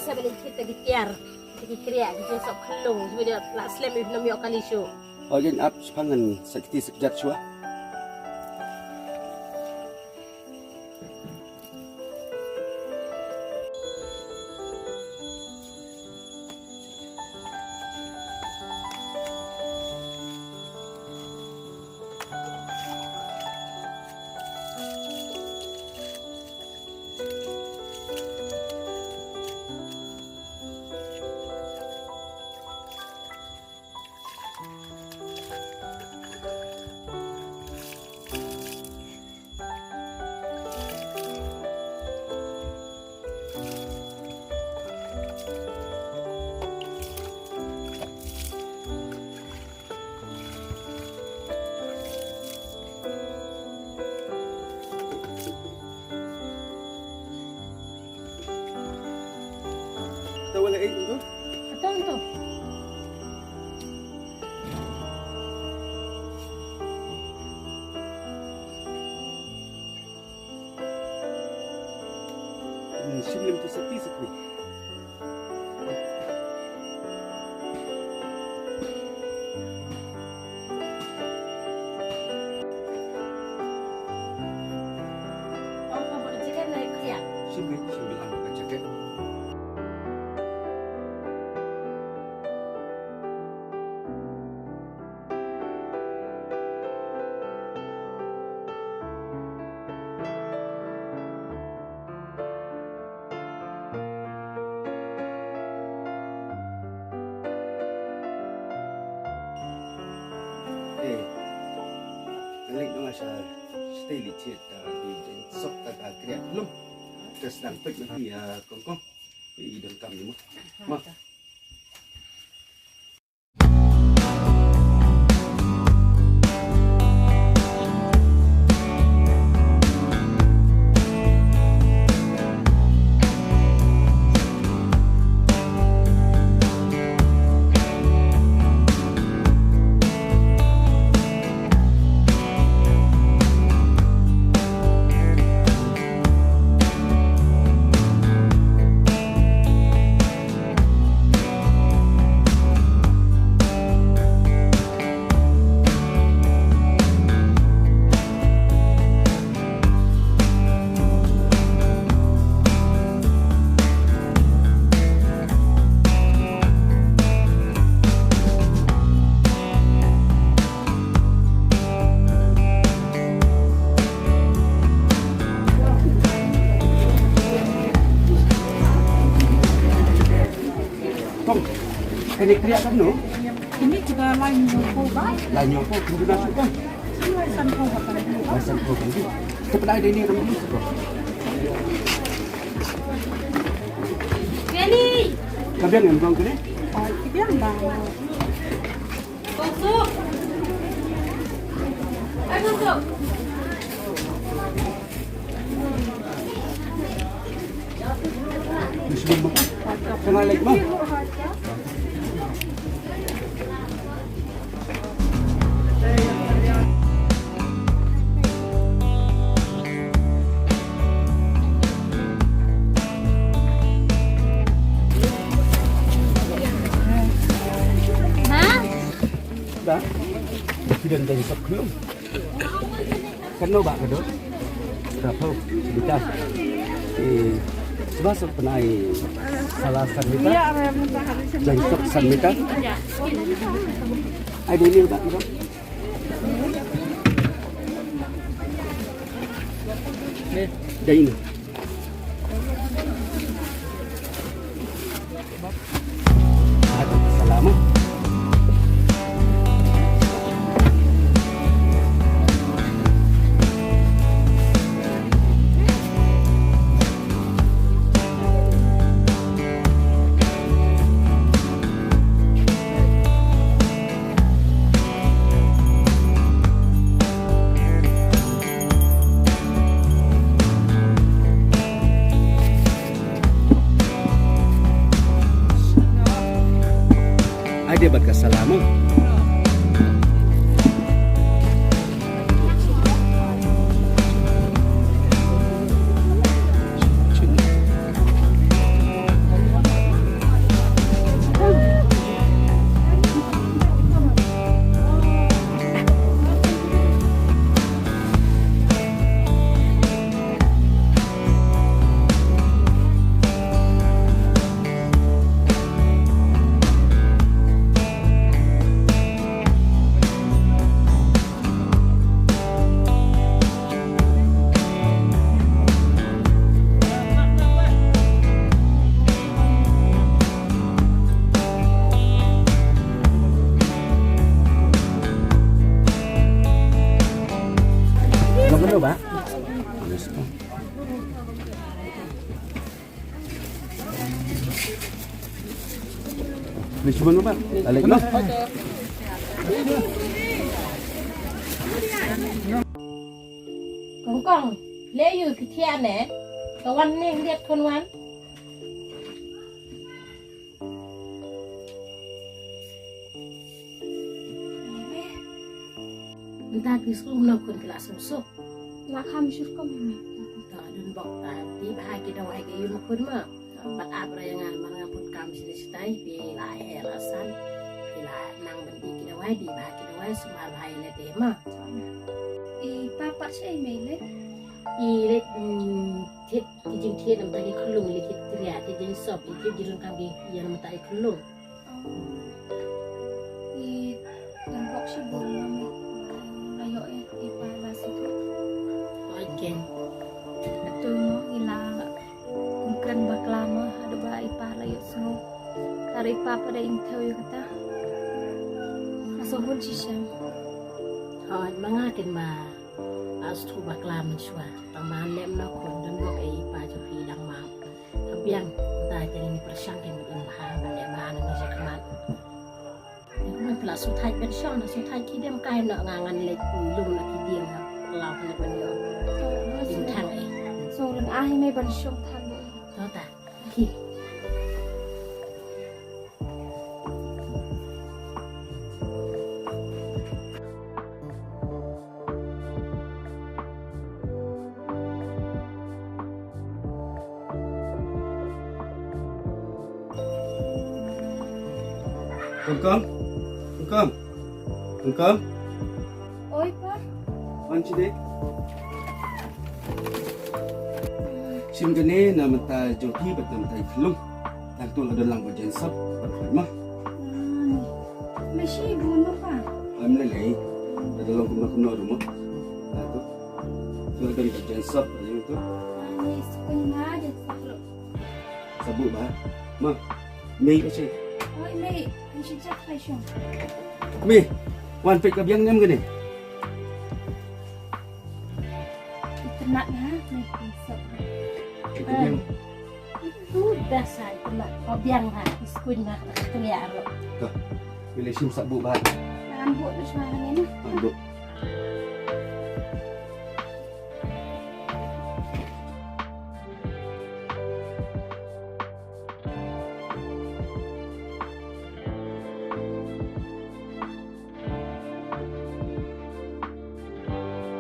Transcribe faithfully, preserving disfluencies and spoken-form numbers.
Ka ba dei kita ki tiar, kita ki kriah, ki jingsoh khyllung, jingsoh la slem ïa u nongïoh kali shuh. Oi, jan ap shipang ngan sa kti sa kjat shuwa. Tahu lagi itu? Betul tu. Hmm, shim lem tu sati sati. Shim lem, shim lem, ah, jacket. Eh, nang leit nong sha shatei leit thied, ah, di jaiñ sok ta ka kriah lum. Ka sdang peit ma phi, ah, kong kong. Phi i donkam ni mo. Ma. Kong, kane kriah kamno? Kine kita lai hynñiewphew ba. Lai hynñiewphew, kine kita shuh kong. Lai sanphew ba kane. Lai sanphew kine. Te pynai dei ne ram ni shuh kong. Kane. Ka biang em kong kane? Ai, ka biang ba. Kong Suk. Ai, Kong Suk. Ha? Da. Kita dah sab khlum. Kano ba ka dot? Ka phew bita. Eh, shuwa sa pynai sala san mita. Jaiñ sok san mita. Ai dei ni ba ka dot? Dei ni. Salam. Ai dei bad ka salam. Ni cuma apa? Balik noh. Kong kong, le yu ki thiah ne. Ka wan ne liat kon wan. Mynta phi sngewbha khun ki la sngewsuk. La kham shur kum hi me. Ta dun bok ta dih bha ki dawai ka ïa ma khun ma. Bad ap ra ïa nga namar nga put kam shi shi tai phi la heh la san. Phi la nang ban dih ki dawai dih bha ki dawai sumar bha ïa lade ma. I pa pat shi i mei le. I le thied ki jingthied namar ki khyllung i le thied kriah thied jingsop i thied jingdonkam ki ïa namar ki khyllung. I dang bok shibun ma me. La ïoh i pa la sngewthuh. Oi keng. Atu mo i la kum kren bakla mo haduh ba i pa la ïoh sngew. Tara i pa pat da im thew ïa kata. Nga sngewhun shisha. Hooid ma nga kynmaw. Nga sngewthuh bakla mynshuwa. Tang ba lem na khun don bok i pa jong phi dang map. Ka biang da jong ngi pyrshang ki mut im bha ban ïa bha na ngi sha khmat. Ngi kumno phi la sngewthuh ban shong na sngewthuh ki dem kai na nga ngan leit lum na ki dieng ha law na ban ïoh. Dim thang eh. So leng ah i mei ban shong than. To ta. Ki. Kong kong. Kong kong. Kong kong. Oi pa. Wan sini. Shim kane na mynta jong phi bad na mynta i khyllung. Tang tu la don lang ba jan sap bad ma. Me shibun mo pa. Am le lei. Da don lang kumno kumno ruh mo. Tang tu. Tu la don ba jan sap ïa tu. Ani sukun nga jan sap lo. Sa buh bha. Ma. Mei ka shi. Oi mei. Ni shi jak kai shong. Mei. Wan peit ka biang niam kane. Itynnat na, mei peit sap. Peit ka biang. Itu dah sa itynnat. Ka biang ha, iskun na, ka biang ro. Ka. Bila shim sa buh bha. Ngan buh tu shwa ni na. Buh.